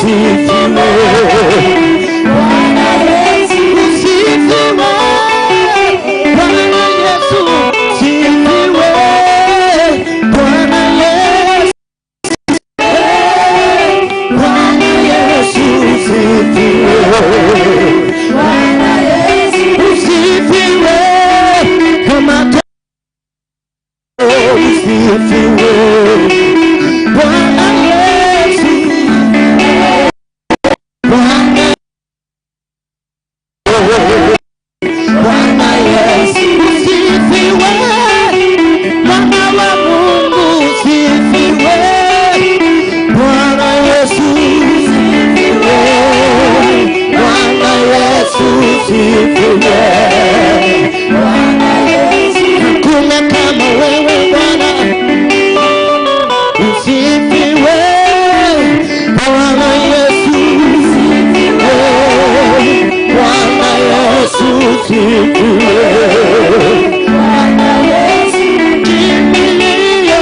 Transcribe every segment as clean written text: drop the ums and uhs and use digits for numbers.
usifiwe. Bwana Yesu usifiwe. Bwana Yesu usifiwe. Bwana Yesu, Bwana Yesu usifiwe. Bwana Yesu usifiwe. Kama usifiwe. Bwana Yesu, Bwana, Bwana Yesu usifiwe. Mwana wa Mungu usifiwe. Bwana Yesu usifiwe. Bwana Yesu usifiwe. Bwana Yesu, hakuna kama wewe Bwana. Usifiwe. Bwana Yesu usifiwe. Bwana Yesu usifiwe. Bwana Yesu kimbilio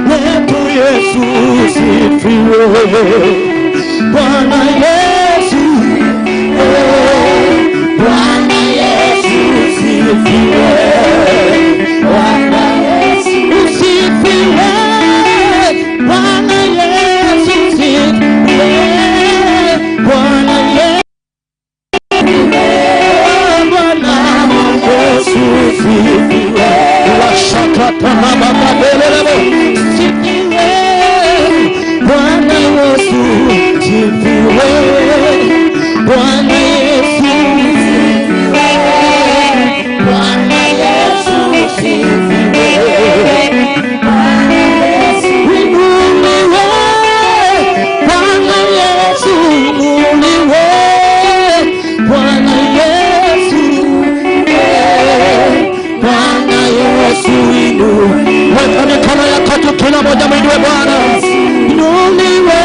letu, Yesu usifiwe. Bwana Yesu, Bwana Yesu usifiwe. Bwana Yesu usifiwe. Bwana Yesu usifiwe. Bwana Yesu, Bwana Yesu usifiwe. Usifiwe. Bwana Yesu usifiwe. Bwana Yesu usifiwe. Bwana Yesu usifiwe. Bwana Yesu inuliwe. Bwana Yesu inuliwe. Bwana Yesu, Bwana Yesu inuliwe. Weka mikono yako juu, kila mmoja mwinue Bwana. Inuliwe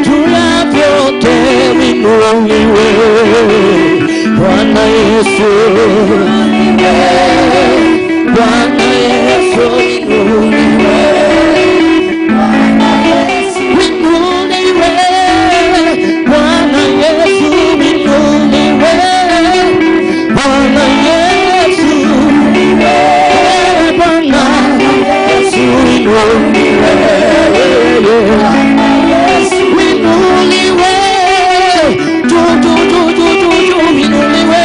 juu ya vyote, inuliwe. Bwana Yesu, Bwana Yesu inuliwe. Inuliwe. Bwana Yesu inuliwe. Bwana Yesu, Bwana Yesu inuliwe. Inuliwe. Juu, juu, juu, juu, juu, juu, inuliwe.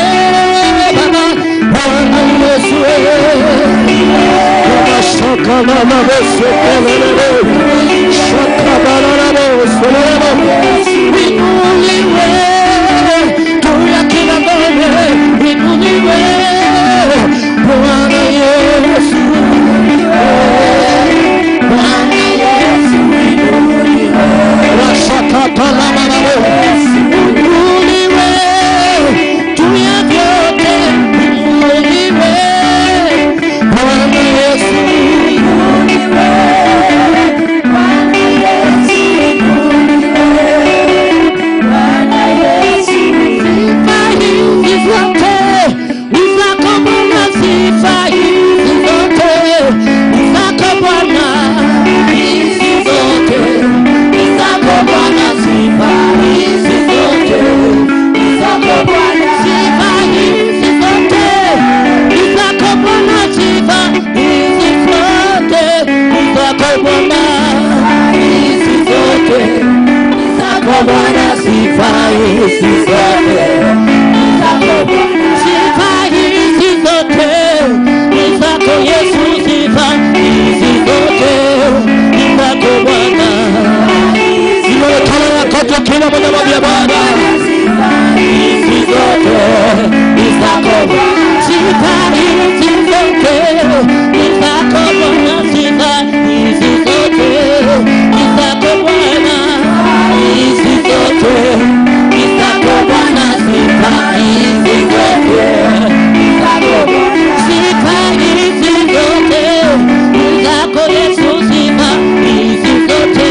Baba, Bwana Yesu. Inuliwe. Juu ya kila ngome, inuliwe. Bwana Yesu, Bwana Yesu inuliwe. Inuliwe juu ya vyote, inuliwe. Bwana Yesu inuliwe. Bwana Yesu inuliwe. Bwana Yesu, sifa hizi zote ni zako Bwana, sifa hizi zote ni zako Bwana, hizi zote ni zako Bwana, sifa hizi zote ni zako Bwana, sifa hizi zote ni zako Bwana, sifa hizi zote ni zako Bwana, hizi zote ni zako Bwana, sifa hizi zote ni zako Bwana, sifa hizi zote ni zako Yesu, sifa hizi zote ni zako Bwana. Inua mikono yako juu, kila mmoja mwambie Bwana. Hizi zote ni zako Bwana, sifa hizi zote ni zako Bwana, sifa hizi zote ni zako Bwana, hizi zote ni zako Bwana, sifa hizi zote ni zako Bwana, sifa hizi zote ni zako Yesu, sifa hizi zote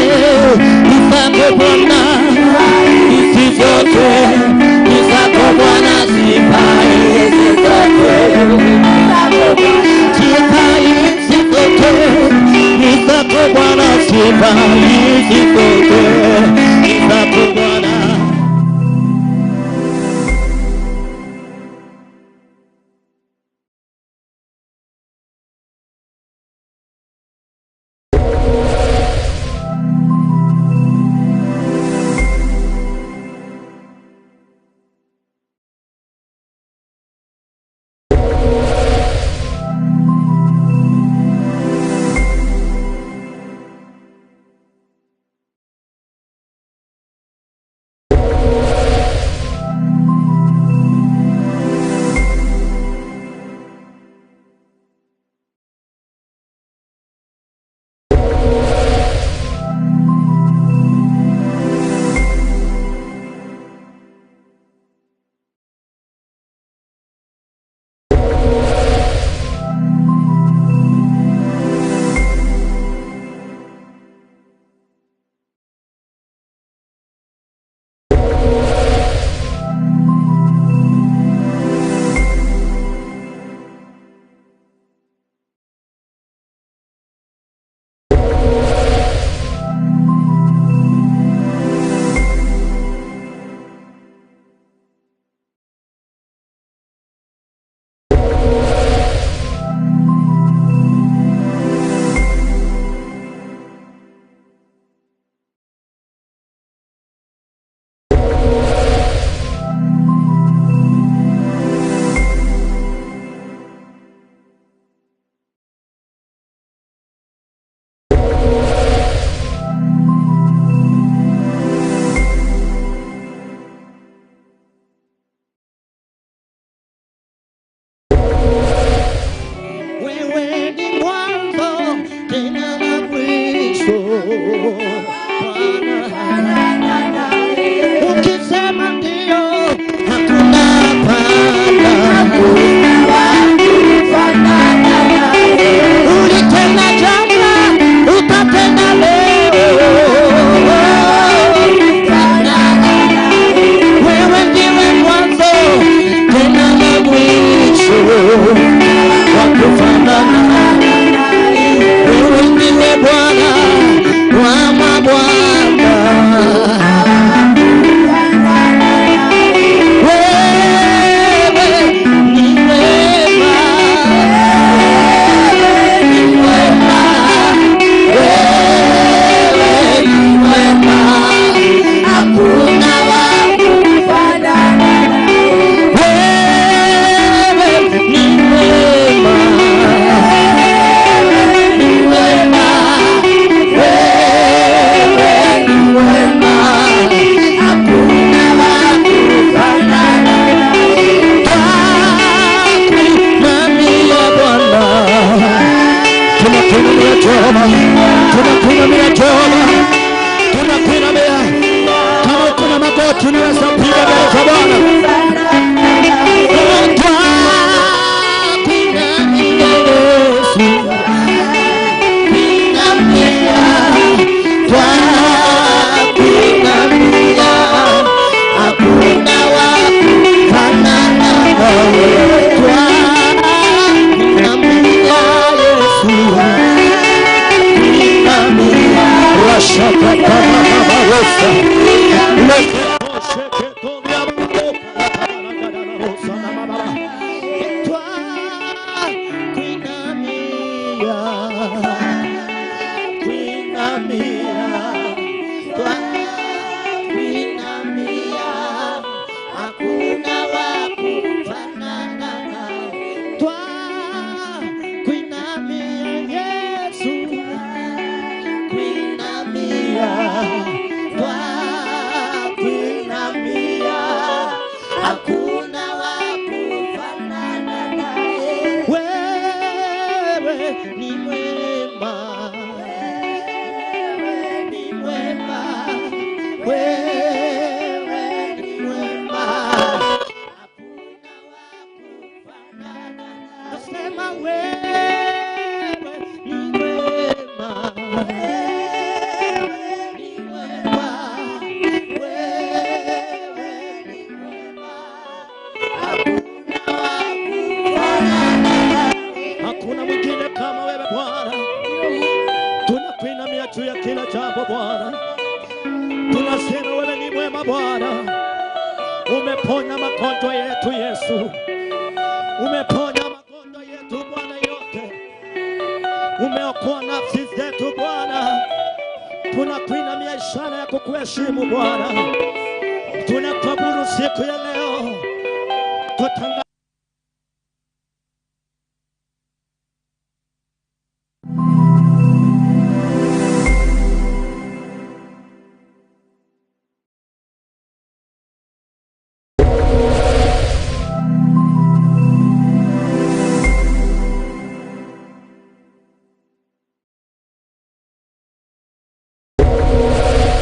ni zako Bwana, hizi zote ni zako Bwana, sifa hizi zote ni zako Bwana, sifa Piga magoti, unaweza piga mbele za Bwana. Wewe ni mwema, wewe ni mwema, wewe ni mwema, hakuna wa kufanana. Nasema wewe ni mwema, wewe ni mwema, wewe ni mwema, hakuna wa kufanana. Hakuna mwingine kama wewe Bwana. Tunakuinamia juu ya kila jambo Bwana. Tunasema wewe ni mwema Bwana. Umeponya magonjwa yetu Yesu. Umeponya magonjwa yetu Bwana yote. Umeokoa nafsi zetu Bwana. Tunakuinamia ishara ya kukuheshimu Bwana. Tunakuabudu siku ya leo. Tutanga